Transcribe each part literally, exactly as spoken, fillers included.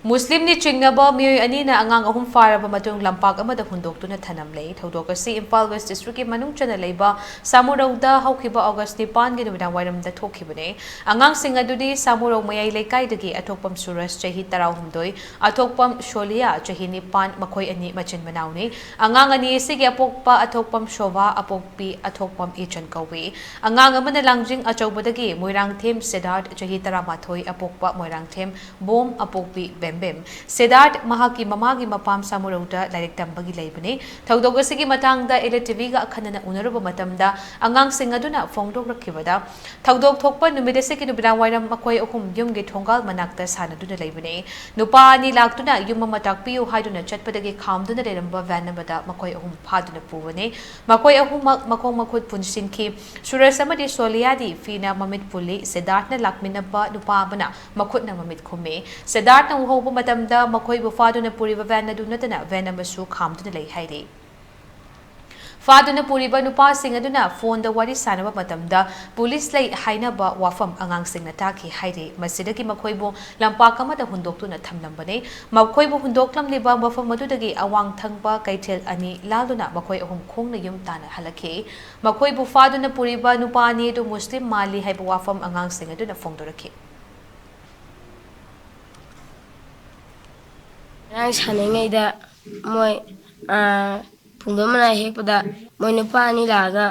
ꯃꯨꯁꯂꯤꯝꯅꯤ ꯆꯤꯡꯅꯕ ꯃꯤꯑꯣꯏ ꯑꯅꯤꯅ ꯑꯉꯥꯡ ꯑꯍꯨꯝ ꯐꯥꯔꯕ ꯃꯇꯨꯡ ꯂꯝꯄꯥꯛ ꯑꯃꯗ ꯍꯨꯟꯗꯣꯛꯇꯨꯅ ꯊꯅꯝꯂꯦ꯫ ꯊꯧꯗꯣꯛ ꯑꯁꯤ ꯏꯝꯐꯥꯜ ꯋꯦꯁ꯭ꯠ ꯗꯤꯁꯇ꯭ꯔꯤꯛꯀꯤ ꯃꯅꯨꯡ ꯆꯟꯅ ꯂꯩꯕ ꯁꯥꯃꯨꯔꯧꯗ ꯍꯧꯈꯤꯕ ꯑꯣꯒꯁ꯭ꯠ ꯅꯤꯄꯥꯟꯒꯤ ꯅꯨꯃꯤꯗꯥꯡ ꯋꯥꯏꯔꯝꯗ ꯊꯣꯛꯈꯤꯕꯅꯦ꯫ ꯑꯉꯥꯡꯁꯤꯡ ꯑꯗꯨꯗꯤ ꯁꯥꯃꯨꯔꯧ ꯃꯌꯥꯏ ꯂꯩꯀꯥꯏꯗꯒꯤ ꯑꯊꯣꯛꯄꯝ ꯁꯨꯔꯖ, ꯆꯍꯤ ꯇꯔꯥꯍꯨꯝꯗꯣꯏ, ꯑꯊꯣꯛꯄꯝ ꯁꯣꯂꯤꯌꯥ, ꯆꯍꯤ ꯅꯤꯄꯥꯟ, ꯃꯈꯣꯏ ꯑꯅꯤ ꯃꯆꯤꯟ ꯃꯅꯥꯎꯅꯤ꯫ ꯑꯉꯥꯡ ꯑꯅꯤ ꯑꯁꯤꯒꯤ ꯑꯄꯣꯛꯄ ꯑꯊꯣꯛꯄꯝ ꯁꯣꯚꯥ, ꯑꯄꯣꯛꯄꯤ ꯑꯊꯣꯛꯄꯝ ꯏꯆꯟ ꯀꯧꯏ꯫ ꯑꯉꯥꯡ ꯑꯃꯅ ꯂꯥꯡꯖꯤꯡ ꯑꯆꯧꯕꯗꯒꯤ ꯃꯣꯏꯔꯥꯡꯊꯦꯝ ꯁꯦꯗꯥꯔꯠ, ꯆꯍꯤ ꯇꯔꯥꯃꯥꯊꯣꯏ, ꯑꯄꯣꯛꯄ ꯃꯣꯏꯔꯥꯡꯊꯦꯝ ꯕꯣꯝ, ꯑꯄꯣꯛꯄꯤ ꯕꯦꯝꯕꯦꯝ꯫ ꯁꯦꯗꯥꯔꯠ ꯃꯍꯥꯛꯀꯤ ꯃꯃꯥꯒꯤ ꯃꯄꯥꯝ ꯁꯥꯃꯨꯔꯧꯗ ꯂꯥꯏꯔꯤꯛ ꯇꯝꯕꯒꯤ ꯂꯩꯕꯅꯤ꯫ ꯊꯧꯗꯣꯛ ꯑꯁꯤꯒꯤ ꯃꯇꯥꯡꯗ ꯏꯂꯤꯠ ꯇꯤꯚꯤꯒ ꯑꯈꯟꯅꯅ ꯎꯅꯔꯨꯕ ꯃꯇꯝꯗ ꯑꯉꯥꯡꯁꯤꯡ ꯑꯗꯨꯅ ꯐꯣꯡꯗꯣꯛꯂꯛꯈꯤꯕꯗ, ꯊꯧꯗꯣꯛ ꯊꯣꯛꯄ ꯅꯨꯃꯤꯠ ꯑꯁꯤꯒꯤ ꯅꯨꯃꯤꯗꯥꯡ ꯋꯥꯏꯔꯝ ꯃꯈꯣꯏ ꯑꯍꯨꯝ ꯌꯨꯝꯒꯤ ꯊꯣꯡꯒꯥꯜ ꯃꯅꯥꯛꯇ ꯁꯥꯟꯅꯗꯨꯅ ꯂꯩꯕꯅꯤ꯫ ꯅꯨꯄꯥ ꯑꯅꯤ ꯂꯥꯛꯇꯨꯅ ꯌꯨꯝ ꯑꯃ ꯇꯥꯛꯄꯤꯌꯨ ꯍꯥꯏꯗꯨꯅ ꯆꯠꯄꯗꯒꯤ ꯈꯥꯝꯗꯨꯅ ꯂꯩꯔꯝꯕ ꯚꯦꯟ ꯑꯃꯗ ꯃꯈꯣꯏ ꯑꯍꯨꯝ ꯐꯥꯗꯨꯅ ꯄꯨꯕꯅꯤ꯫ ꯃꯈꯣꯏ ꯑꯍꯨꯝꯃꯛ ꯃꯈꯣꯡ ꯃꯈꯨꯠ ꯄꯨꯟꯁꯤꯟꯈꯤ꯫ ꯁꯨꯔꯦꯁ ꯑꯃꯗꯤ ꯁꯣꯂꯤꯌꯥꯗꯤ ꯐꯤꯅ ꯃꯃꯤꯠ ꯄꯨꯜꯂꯤ꯫ ꯁꯤꯗꯥꯔꯠꯅ ꯂꯥꯛꯃꯤꯟꯅꯕ ꯅꯨꯄꯥ ꯑꯃꯅ ꯃꯈꯨꯠꯅ ꯃꯃꯤꯠ ꯈꯨꯝꯃꯤ꯫ ꯁꯤꯗꯥꯔꯠꯅ ꯎꯍꯧꯕ ꯃꯇꯝꯗ ꯃꯈꯣꯏꯕꯨ ꯐꯥꯗꯨꯅ ꯄꯨꯔꯤꯕ ꯚꯦꯟ ꯑꯗꯨ ꯅꯠꯇꯅ ꯚꯦꯟ ꯑꯃꯁꯨ ꯈꯥꯝꯗꯨꯅ ꯂꯩ ꯍꯥꯏꯔꯤ꯫ ꯐꯥꯗꯨꯅ ꯄꯨꯔꯤꯕ ꯅꯨꯄꯥꯁꯤꯡ ꯑꯗꯨꯅ ꯐꯣꯟꯗ ꯋꯥꯔꯤ ꯁꯥꯟꯅꯕ ꯃꯇꯝꯗ ꯄꯨꯂꯤꯁ ꯂꯩ ꯍꯥꯏꯅꯕ ꯋꯥꯐꯝ ꯑꯉꯥꯡꯁꯤꯡꯅ ꯇꯥꯈꯤ ꯍꯥꯏꯔꯤ꯫ ꯃꯁꯤꯗꯒꯤ ꯃꯈꯣꯏꯕꯨ ꯂꯝꯄꯥꯛ ꯑꯃꯗ ꯍꯨꯟꯗꯣꯛꯇꯨꯅ ꯊꯝꯂꯝꯕꯅꯤ꯫ ꯃꯈꯣꯏꯕꯨ ꯍꯨꯟꯗꯣꯛꯂꯝꯂꯤꯕ ꯃꯐꯝ ꯑꯗꯨꯗꯒꯤ ꯑꯋꯥꯡ ꯊꯪꯕ ꯀꯩꯊꯦꯜ ꯑꯅꯤ ꯂꯥꯜꯗꯨꯅ ꯃꯈꯣꯏ ꯑꯍꯨꯝ ꯈꯣꯡꯅ ꯌꯨꯝ ꯇꯥꯟꯅ ꯍꯜꯂꯛꯈꯤ꯫ ꯃꯈꯣꯏꯕꯨ ꯐꯥꯗꯨꯅ ꯄꯨꯔꯤꯕ ꯅꯨꯄꯥ ꯑꯅꯤ ꯑꯗꯨ ꯃꯨꯁꯂꯤꯝ ꯃꯥꯜꯂꯤ ꯍꯥꯏꯕ ꯋꯥꯐꯝ ꯑꯉꯥꯡꯁꯤꯡ ꯑꯗꯨꯅ ꯐꯣꯡꯗꯣꯔꯛꯈꯤ꯫ ꯉꯔꯥꯡ ꯁꯥꯟꯅꯔꯤꯉꯩꯗ ꯃꯣꯏ, ꯑꯥ, ꯄꯨꯡꯗꯣꯟ ꯃꯅꯥ ꯍꯦꯛꯄꯗ ꯃꯣꯏ ꯅꯨꯄꯥ ꯑꯅꯤ ꯂꯥꯛꯑꯒ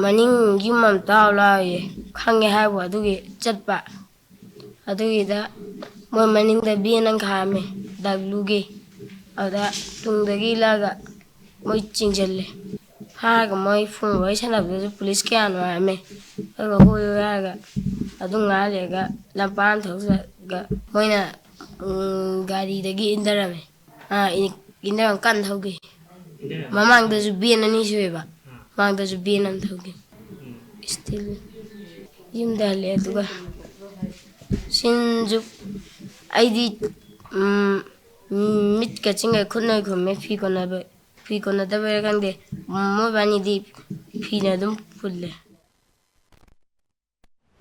ꯃꯅꯤꯡ ꯌꯨꯝ ꯑꯝꯇ ꯂꯥꯎ ꯂꯥꯎꯌꯦ꯫ ꯈꯪꯉꯦ ꯍꯥꯏꯕꯨ ꯑꯗꯨꯒꯤ ꯆꯠꯄ꯫ ꯑꯗꯨꯒꯤꯗ ꯃꯣꯏ ꯃꯅꯤꯡꯗ ꯚꯦꯟ ꯑꯃ ꯈꯥꯝꯃꯦ, ꯗꯕ꯭ꯂꯤꯎꯒꯤ꯫ ꯑꯗꯨꯗ ꯇꯨꯡꯗꯒꯤ ꯂꯥꯛꯑꯒ ꯃꯣꯏ ꯆꯤꯡꯁꯤꯜꯂꯦ꯫ ꯐꯥꯔꯒ ꯃꯣꯏ ꯐꯣꯟ ꯋꯥꯔꯤ ꯁꯥꯟꯅꯕꯗꯨꯁꯨ ꯄꯨꯂꯤꯁ ꯀꯌꯥꯅꯣ ꯍꯥꯏꯔꯝꯃꯦ꯫ ꯑꯗꯨꯒ ꯍꯣꯏ ꯍꯣꯏ ꯍꯥꯏꯔꯒ ꯑꯗꯨꯝ ꯉꯥꯏꯍꯥꯛ ꯂꯩꯔꯒ ꯂꯝꯄꯥꯛ ꯑꯃ ꯊꯧꯖꯤꯜꯂꯒ ꯃꯣꯏꯅ, ꯎꯝ, ꯒꯥꯔꯤꯗꯒꯤ ꯏꯟꯊꯔꯝꯃꯦ꯫ ꯑꯥ, ꯏ-, ꯏꯟꯊꯔꯝ ꯀꯟꯅ ꯊꯧꯈꯤ꯫ ꯃꯃꯥꯡꯗꯁꯨ ꯚꯦꯟ ꯑꯅꯤ ꯁꯨꯑꯦꯕ꯫ ꯃꯃꯥꯡꯗꯁꯨ ꯚꯦꯟ ꯑꯃ ꯊꯧꯈꯤ꯫ Still ꯌꯨꯝꯗ ꯍꯜꯂꯛꯑꯦ꯫ ꯑꯗꯨꯒ ꯁꯤꯟꯁꯨ ꯑꯩꯗꯤ, ꯎꯝ, ꯃꯤꯠꯀ ꯆꯤꯟꯒ ꯈꯨꯠꯅ ꯈꯨꯝꯃꯦ, ꯐꯤ ꯀꯣꯟꯅꯕ, ꯐꯤ ꯀꯣꯟꯅꯗꯕꯩꯔꯥ ꯈꯪꯗꯦ, ꯃꯣꯏꯕꯥꯅꯤꯗꯤ ꯐꯤꯅ ꯑꯗꯨꯝ ꯄꯨꯜꯂꯦ꯫